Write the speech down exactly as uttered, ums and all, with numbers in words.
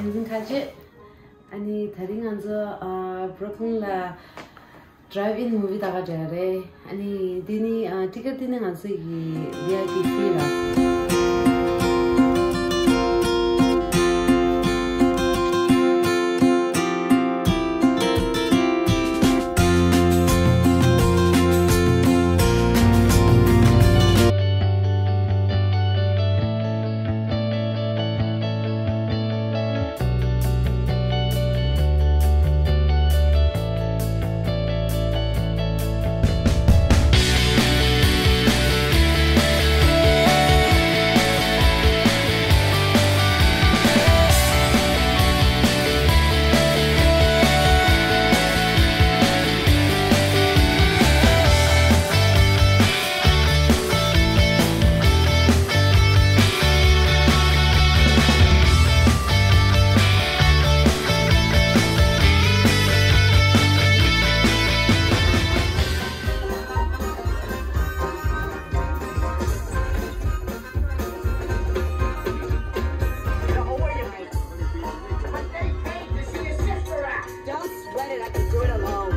ལྷན་རྒྱས་ཁ་རྗེ། ཨ་ནི་དེ་རིང་ང་ཚོ་ཨ་Brooklyn་ལ་drive in movie་ལྟ་ག་འགྲོ་ཡ་རེད། ཨ་ནི་འདི་ནི་ཨ་ཊི་ཀེཊ་འདི་ནི་ང་ཚོ་ཡི་V I P fee་རེད། Don't sweat it, I can do it alone.